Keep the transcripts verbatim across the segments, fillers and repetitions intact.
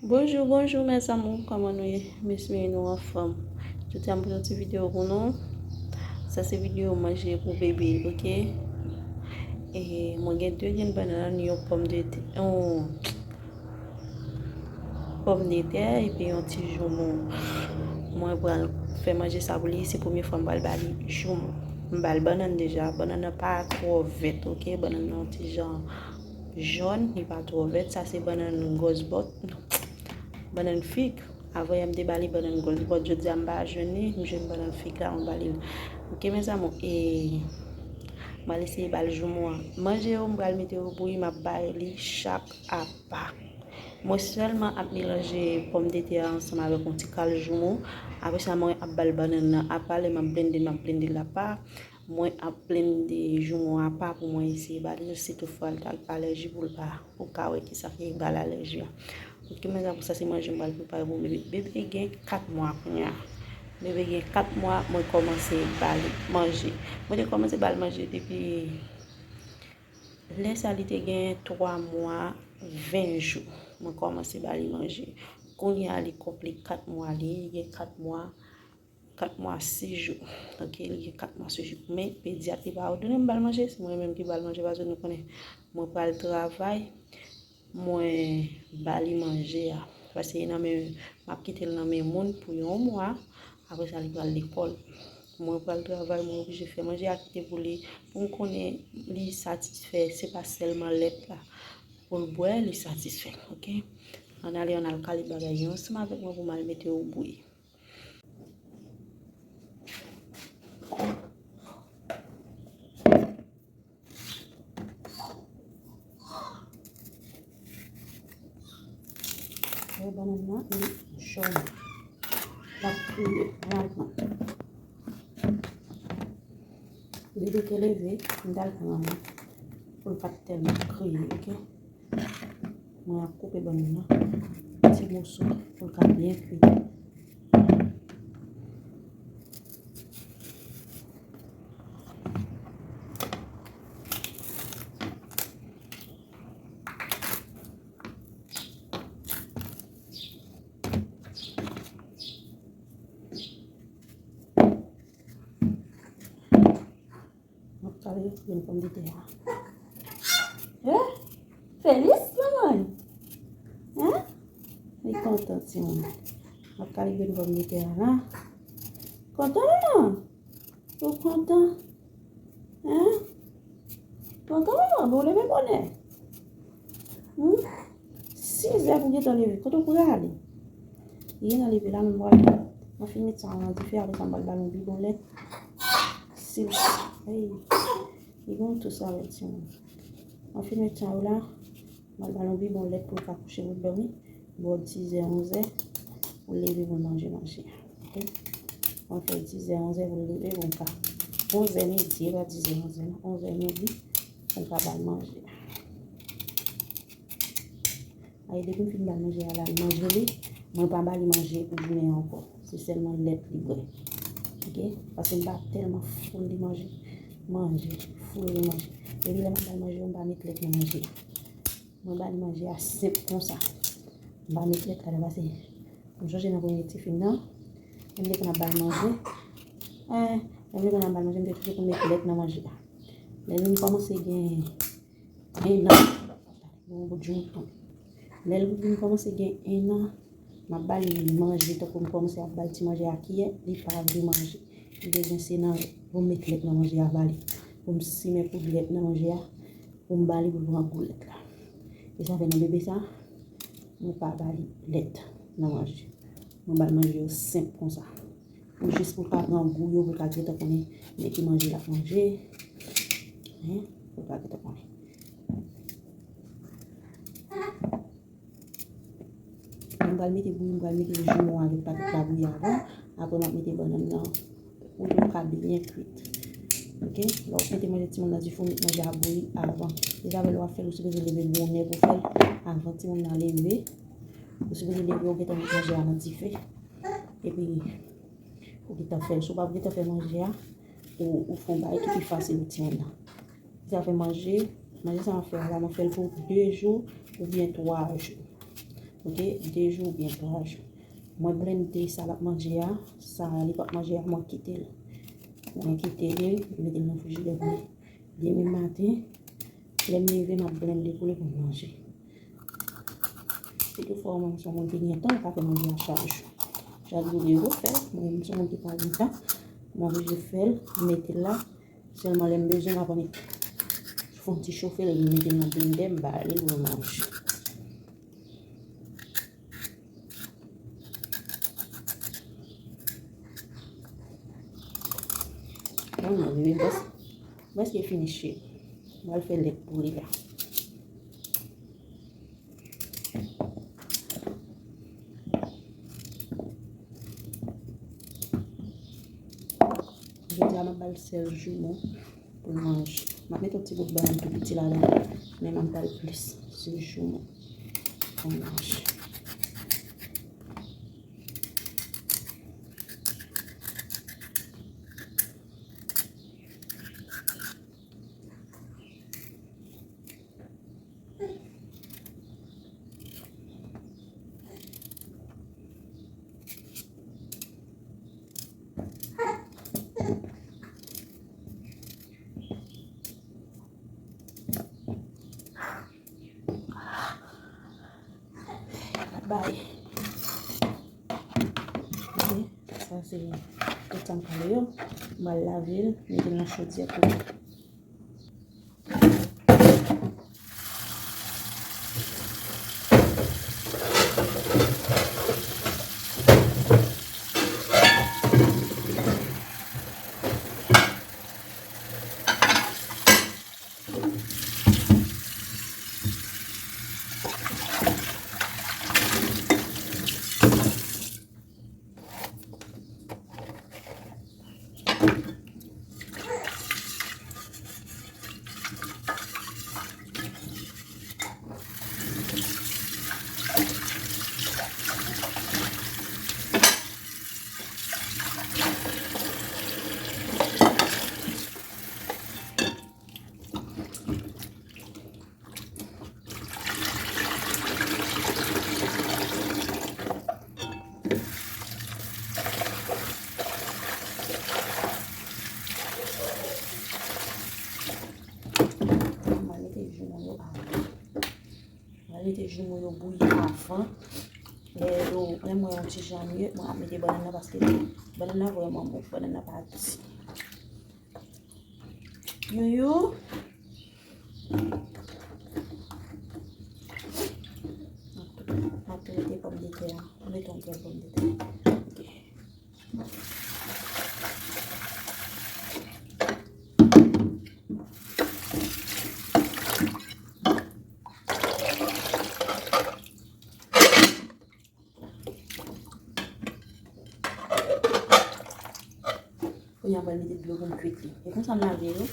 Bonjou, bonjou, mes amours, kòman nou ye? M espere nou anfòm. Jodi a m pote yon ti videyo pou nou. Sa se videyo manje pou bebe, oke? E mwen gen de grenn bannann, yon pòmdetè, yon pòmdetè epi yon ti joumou. Mwen pral fè manje sa pou li, se premye fwa m pral ba li joumou. M ba l bannann deja, bannann nan pa twò vèt, oke? Bannann nan yon ti jan jòn, li pa twò vèt. Sa se bannann gòzbòt, bannann fig. Avan yè m te ba li bannann gòzbòt, jodi a m pa jwenn li, m jwenn bannann fig la, m ba li l. Oke, mes amours, e m al eseye ba l joumou an. Manje yo, m pral mete yo bouyi, m ap bay li chak apa. Mwen sèlman ap melanje pòmdetè a ansanm avèk yon ti kal joumou. Apre sa, mwen ap ba l bannann nan apa. Lè m ap blende, m ap blende l apa. Mwen ap blende joumou apa pou mwen eseye ba li, si toutfwa l ta alèji pou l pa, pou ka wè kisa ki ba l alèji a. Oke, mes amours, sa se manje m pral prepare pou bebe. Bebe gen kat mwa kounye a. Bebe gen kat mwa, mwen kòmanse ba li manje. Mwen te kòmanse ba l manje depi lè sa, li te gen twa mwa ven jou. Mwen kòmanse ba li manje. Kounye a, li konplete kat mwa, li gen kat mwa, kat mwa sis jou. Oke, li gen kat mwa sis jou. Men, pedyat li pa òdone m ba l manje, se mwen menm ki ba l manje, paske nou konnen mwen pral travay, mwen ba li manje a. Paske nan men, m ap kite l nan men moun pou yon mwa, apre sa li pral lekòl. Mwen pral travay, mwen oblije fè manje a kite pou li, pou m konnen li satisfè, se pa sèlman lèt la pou l bwè, li satisfè, oke? Ann ale, ann al kale bagay yo ansanm avèk mwen pou m al mete yo bouyi. Wè bannann nan, li jòn. L ap kriye rapid. Bebe te leve, m t al pran pou l pa t tèlman kriye, oke? Mwen ap koupe bannann nan ti moso pou l ka byen kui. M ap kale grenn pòmdetè a. Eh? Felis, manman? Hein? Li kontan, timoun. M ap kale grenn pòmdetè a la. Kontan, manman? Ou kontan? Hein? Kontan, manman? Bon, leve bonè. Hmm? Sizè pou gentan leve. Kote w prale? Li gentan leve la, men m pral, mwen fin met sa nan dife, apre sa m pral ba l yon bidon lèt. Si l, ey, li gen yon tou sa avèk timoun. Mwen fin met sa yo la, m pral ba l yon bidon lèt pou l ka kouche pou l dòmi. Bò dizè, onzè, pou l leve pou l manje manje. Oke? Mwen fè dizè, onzè pou l leve pou m ka. Onzè midi, e pa dizè, onzè non. Onzè midi, pou m ka ba l manje. Ay, depi m fin ba l manje a la, l manje li, mwen pa ba li manje pou jounen an ankò. Se sèlman lèt li bwè. Oke? Paske m pa tèlman foul li manje. Manje, foul li manje. Depi lè m ap ba l manje, m pa met lèt nan manje. Mwen ba li manje a senp konsa. M pa met lèt ladan paske m sonje nan premye tifi m nan, lè m te konn ap ba l manje, eh, lè m te konn ap ba l manje, m te toujou konn met lèt nan manje a. Lè l vin kòmanse gen en an, yon bout jou m tonbe. Lè l vin kòmanse gen en an, m ap ba li manje, tankou m kòmanse ap ba l ti manje a kiyè, li pa vle manje. Li bezwen se nan, pou m met lèt nan manje a ba li. Pou m simen poud lèt nan manje a, pou m ba li pou l pran gou lèt la. E sa fè nan bebe sa, mwen pa ba li lèt nan manje. Mwen ba l manje yo senp konsa. Pou jis pou l ka pran gou yo, pou l ka gentan konnen men ki manje l ap manje. Hein? Pou l ka gentan konnen. Mwen pral mete bouyi, mwen pral mete joumou avèk patat la bouyi avan. Apre, m ap mete bannann nan pou yo ka byen kwit. Oke? Lè w mete manje timoun nan dife, w met manje a bouyi avan. Deja, lè w ap fè l, ou sipoze leve bonè pou fè l. Avan timoun nan leve, ou sipoze leve, ou gentan met manje a nan dife. Epi, ou gentan fè l. Si w pa gentan fè manje a, ou, ou fè yon bagay ki pi fasil pou timoun nan. Sa fè manje, manje sa mwen fè a la, mwen fè l pou de jou oubyen twa jou. Pote de jou oubyen twa jou. Mwen blende sa l ap manje a, sa li p ap manje a, mwen kite l. Mwen kite li, mete l nan frijidè pou li. Demen maten, lè m leve, m ap blende pou li pou m manje. Si toutfwa ou menm se yon moun ki gen tan, ou ka fè manje a chak jou. Chak jou gen refè, mwen menm se yon moun ki pa gen tan, m oblije fè l, m mete l la. Sèlman lè m bezwen, m ap annik fè yon ti chofe l, m mete l nan blendè, m bale l pou l manje. Bon, mwen prèske fini cheri. Mwen al fè lèt pou li la. Jodi a, m ap ba l sèl joumou pou l manje. M ap mete yon ti bout bannann tou piti ladan, men m ap ba l plis sèl joumou pou l manje. Bay. Ok, sa se tout sa m pale yo. M al lave l, mete l nan chodyè pou li. Mwen mete joumou yo avan. Mwen mete joumou yo bouyi avan. Lè yo, lè m wè yon ti jan mye, mwen ap mete bannann nan paske bannann nan vrèman bon, bannann nan pa di. Youyou. M ap tou mete pòmdetè a. Mwen mete yon grenn pòmdetè. Ok. Kounye a, m pral mete dlo pou m kwit li. E konsa m lave yo.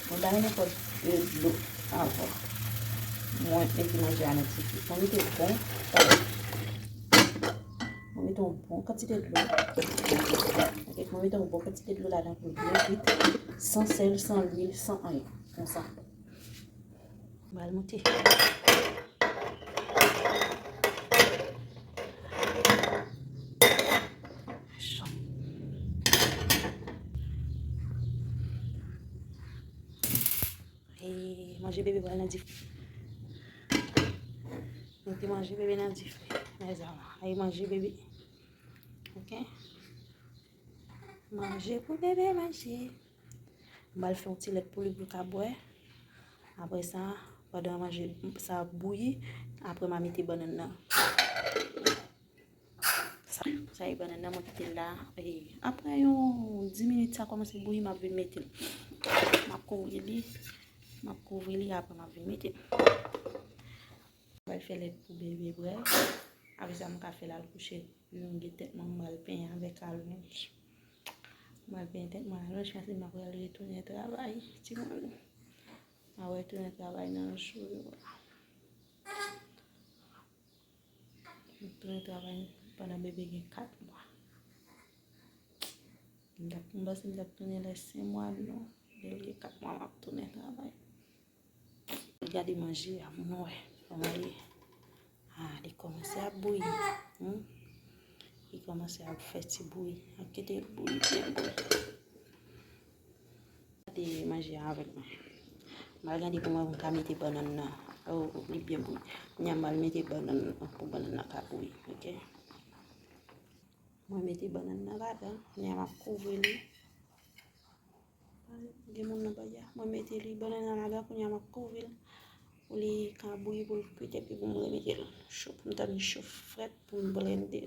Mwen pa renmen fè dlo avan mwen mete manje a nan ti kwit. Mwen mete bon, mwen mete yon bon kantite dlo. Ok, mwen mete yon bon kantite dlo ladan pou l byen kwit. San sèl, san lwil, san anyen. Konsa. M pral monte. E manje bebe pral nan dife. Mete manje bebe nan dife. Mezanmi, ay manje bebe. Ok? Manje pou bebe manje. M pral fè yon ti lèt pou li pou l ka bwè. Apre sa, pandan manje sa ap bouyi, apre m a mete bannann nan. Sa, sa e bannann nan, mwen kite l la. E apre yon dis minit, sa kòmanse bouyi, m ap vin mete l. M ap kouvri li. M ap kouvri li, apre m ap vin mete l. M pral fè lèt pou bebe bwè. Apre sa, m ka fè l al kouche. Longe tèt mwen, m pral penyen avèk alonj. M pral penyen tèt mwen alonj, paske m ap pral retounen travay. Timoun, m ap retounen travay nan jou yo. M ap retounen travay pandan bebe gen kat mwa. M t ap, m panse m t ap tounen lè senk mwa, non. Lè l gen kat mwa, m ap tounen travay. Gade manje a, moun wè. Kòman ye? Ah, li kòmanse ap bouyi. Hmm? Li kòmanse ap fè ti bouyi. Ap kite l bouyi, byen bouyi. Gade manje a avèk mwen. M al gade kòman m ka mete bannann nan. Oh, li byen bouyi. Kounye a m al mete bannann nan pou bannann nan ka bouyi, oke? Mwen mete bannann nan ladan. Kounye a m ap kouvri li. Gen moun nan bagay a. Mwen mete li bannann nan ladan, kounye a m ap kouvri l. Pou li ka bouyi, pou l kwit, epi pou m remete l cho, pou m tann cho frèt, pou m blende l.